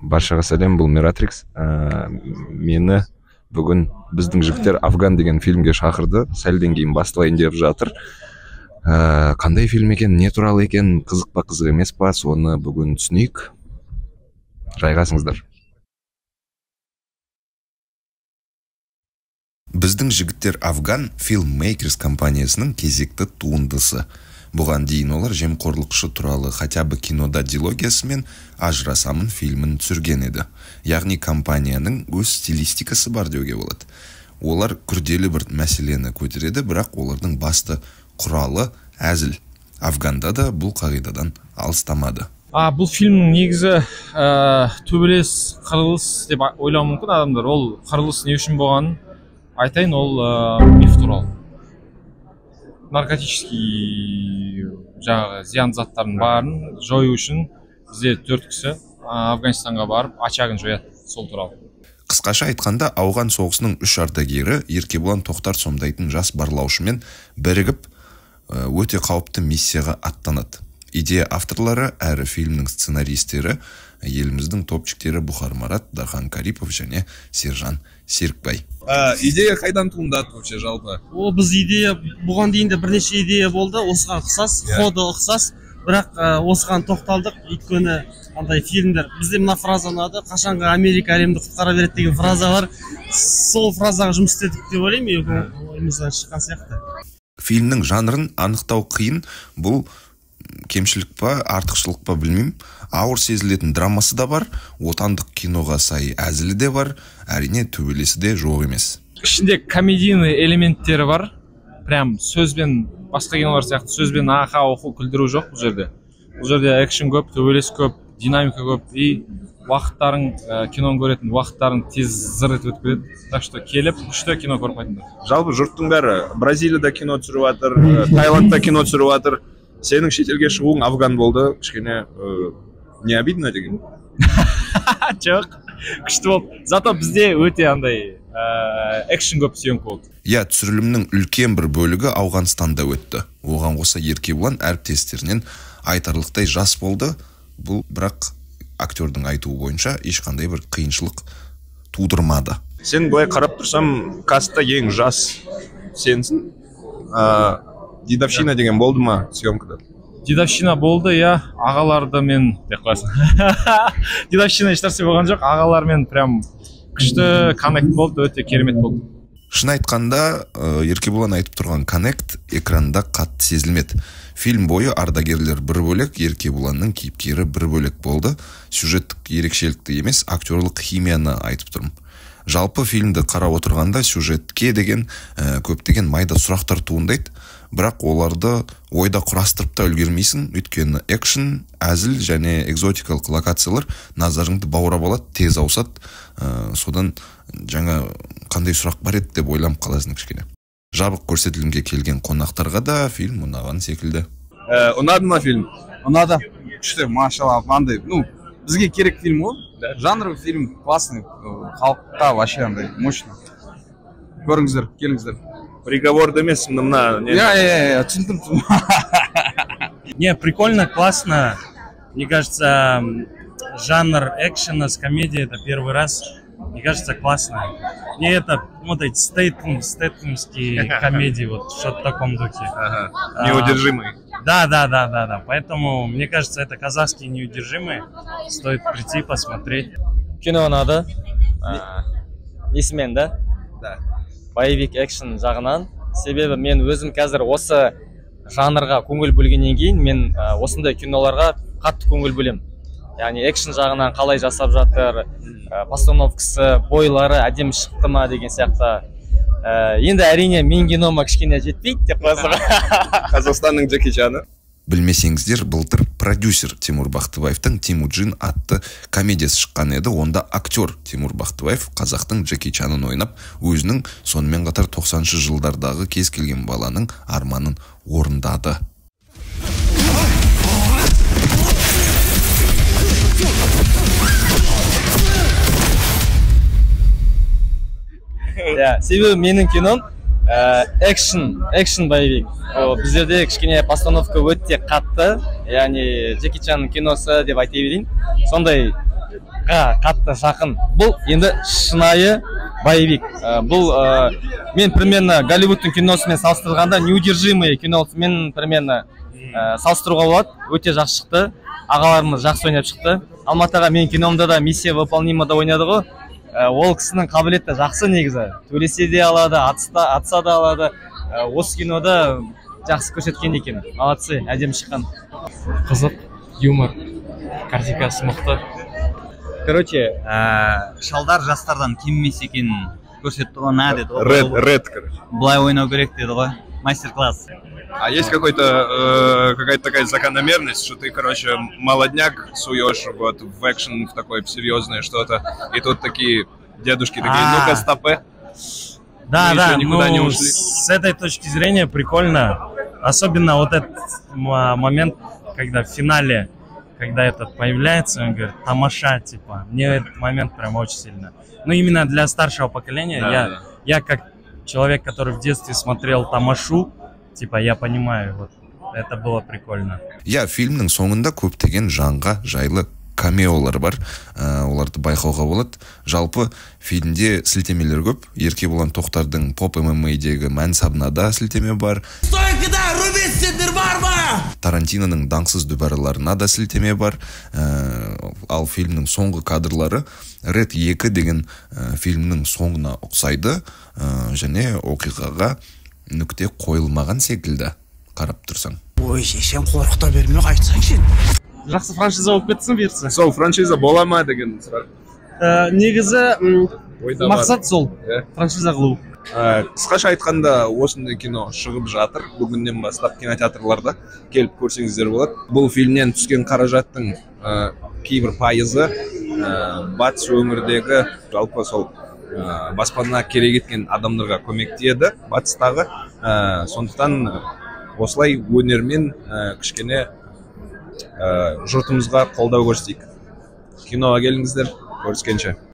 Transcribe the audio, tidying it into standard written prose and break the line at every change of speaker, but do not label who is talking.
Баршаға сәлем, бұл Миратрикс. Мені бүгін біздің жігіттер Афган деген фильмге шақырды. Сәлден кейін басталайын деп жатыр. Қандай фильм екен, не туралы екен, қызық па, қызық емес па, соны бүгін түсінейік. Жайғасыңыздар.
Біздің жігіттер Афган Filmmakers компаниясының кезекті туындысы. Бұған дейін олар жемқорлықшы туралы хотя бы кинода дилогиясы мен Ажырасамын фильмін түсірген еді. Яғни компанияның өз стилистикасы бар деуге болады. Олар күрделі бір мәселені көтереді, бірақ олардың басты құралы әзіл. Афганда да бұл қағидадан алыстамады.
Бұл фильмнің негізі төбелес, қырылыс деп ойлауы мүмкін адамдар. Ол қырылыс не үшін болғанын айтайын, ол миф туралы. Наркотический жаңағы зиян заттардың барын жою үшін бізде 4 кісі Афганистанға барып очагын жояды, сол туралы.
Қысқаша айтқанда, ауған соғысының 3 ардагері Еркебұлан Тоқтар сомдайтын жас барлаушымен бірігіп өте қауіпті миссияға аттанады. Идея авторлары әрі фильмнің сценаристері еліміздің топчиктері Бұхар Марат, Дархан Карипов және Сержан Серікбай.
Идея қайдан туындады вообще жалпы?
О, біз идея бұған дейін де бірнеше идея болды, осыған ұқсас, ходы ұқсас, бірақ осыған тоқталдық, өйткені андай фильмдер, бізде мына фраза ұнады, қашанғы Америка әлемді құтқара береді деген фраза бар, сол фразаға жұмыс істедік деп ойлаймын, ойымыздан шыққан сияқты.
Фильмнің жанрын анықтау қиын, бұл кемшілік па, артықшылық па білмеймін. Ауыр сезілетін драмасы да бар, отандық киноға сай әзілі де бар, әрине төбелесі де жоқ емес.
Ішінде комедийный элементтері бар, прям сөзбен, басқа кинолар сияқты сөзбен аха оқу күлдіру жоқ бұл жерде. Бұл жерде экшн көп, төбелес көп, динамика көп, и уақыттарың, киноны көретін уақыттарың тез зыр етіп өтіп кетеді. Так что келіп күшті кино көріп қайтыңдар.
Жалпы жұрттың бәрі Бразилияда кино түсіріп жатыр, Таиландта кино түсіріп жатыр. Сенің шетелге шығуың Афган болды, кішкене не обидно деген?
Жоқ, күшті болды. Зато бізде өте андай экшн көп съемка болды.
Иә, түсірілімнің үлкен бір бөлігі Ауғанстанда өтті. Оған қоса Еркебұлан әріптестерінен айтарлықтай жас болды. Бұл бірақ актердің айтуы бойынша ешқандай бір қиыншылық тудырмады.
Сен былай қарап тұрсам, кастта ең жас сенсің. Дедовщина деген болды ма съемкада?
Дедовщина болды, иә. Ағаларды мен деп қоясың. Дедовщина ешнәрсе болған жоқ. Ағалармен прям күшті коннект болды, өте керемет болды.
Шын айтқанда, Еркебұлан айтып тұрған коннект экранда қатты сезілмеді. Фильм бойы ардагерлер бір бөлек, Еркебұланның кейіпкері бір бөлек болды. Сюжеттік ерекшелікті емес, актерлық химияны айтып тұрмын. Жалпы фильмді қарап отырғанда сюжетке деген көптеген майда сұрақтар туындайды, бірақ оларды ойда құрастырып та үлгермейсің, өйткені экшн, әзіл және экзотикалық локациялар назарыңды баурап алады, тез ауысады. Содан жаңа қандай сұрақ бар еді деп ойланып қаласың кішкене. Жабық көрсетілімге келген қонақтарға да фильм ұнаған секілді.
Ұнады ма фильм?
Ұнады. Күшті, машалла, андай, ну, бізге керек фильм ғой. Жанровый фильм классный, халыққа вообще андай мощный. Көріңіздер, келіңіздер.
Приговорды емес, мына.
Иә, түсіндім.
Не, прикольно, классно. Мне кажется, жанр экшена с комедией это первый раз. Мне кажется, классно. Мне это, вот эти стейтемские комедии, вот что-то в таком духе.
Ага. Неудержимые.
Да. Поэтому, мне кажется, это казахские неудержимые. Стоит прийти, посмотреть.
Кино надо. Несімен, да?
Да.
Боевик экшн жағынан. Себебі мен өзім қазір осы жанрға көңіл бөлгеннен кейін, мен осындай киноларға қатты көңіл бөлемін. Яғни экшн жағынан қалай жасап жатыр, постановкасы, бойлары әдемі шықты ма деген сияқты. Енді әрине мен кинома кішкене жетпейді деп қоясың.
Қазақстанның Джеки Чаны.
Білмесеңіздер, былтыр продюсер Тимур Бақтыбаевтың Тимуджин атты комедиясы шыққан еді. Онда актер Тимур Бақтыбаев қазақтың Джеки Чанын ойнап, өзінің сонымен қатар 90-шы жылдардағы кез келген баланың арманын орындады.
Иә, себебі менің кином экшн боевик. Біздерде кішкене постановка өте қатты, яғни Джеки Чанның киносы деп айта берейін. Сондай Шындыққа қатты жақын. Бұл енді шынайы боевик. Бұл мен примерно Голливудтың киносымен салыстырғанда, «Неудержимые» киносымен примерно салыстыруға болады. Өте жақсы шықты, ағаларымыз жақсы ойнап шықты. Алмат аға менің киномда да, «Миссия выполнима» да ойнады ғой. Ол кісінің қабілеті жақсы негізі, төбелесе де алады, атса да алады. Осы кинода жақсы көрсеткен екен, молодцы, әдемі шыққан.
Қызық, юмор, картинкасы мықты.
Короче, шалдар жастардан кем емес екенін көрсетті ғой, на деді ғой.
Ред, Ред, короче.
Былай ойнау керек деді ғой, мастер класс.
А есть какая-то такая закономерность, что ты, короче, молодняк суешь вот в экшен, в такое в серьезное что-то, и тут такие дедушки такие: «Ну-ка, стопэ».
Да,
Мы
да,
еще никуда
ну,
не ушли.
С этой точки зрения прикольно. Особенно вот этот момент, когда в финале, когда этот появляется, он говорит: «Тамаша», типа. Мне этот момент прям очень сильно. Ну, именно для старшего поколения, я как человек, который в детстве смотрел Тамашу, типа, я понимаю, вот, это было прикольно.
Иә, фильмнің соңында көптеген жанға жайлы камеолар бар, оларды байқауға болады. Жалпы фильмде сілтемелер көп. Еркебұлан Тоқтардың Поп ММАдегі мансабына да сілтеме бар, Тарантиноның даңсыз дүбәрларына да сілтеме бар. Ал фильмнің соңғы кадрлары «Ред 2» деген фильмнің соңына ұқсайды және оқиғаға нүкте қойылмаған секілді, қарап тұрсаң.
Ой, шешем, қорқыта берме, айтсаңшы.
Жақсы франшиза болып кетсін, бұйыртса.
Сол франшиза бола ма деген сұрақ.
Негізі
Ойда бар.
мақсат сол,
Иә.
франшиза қылу.
Қысқаша айтқанда, осындай кино шығып жатыр бүгіннен бастап кинотеатрларда, келіп көрсеңіздер болады. Бұл фильмнен түскен қаражаттың кейбір пайызы батыс өңірдегі жалпы сол баспана керек еткен адамдарға көмектеседі батыстағы. Сондықтан осылай өнермен кішкене жұртымызға қолдау көрсетейік. Киноға келіңіздер, көріскенше.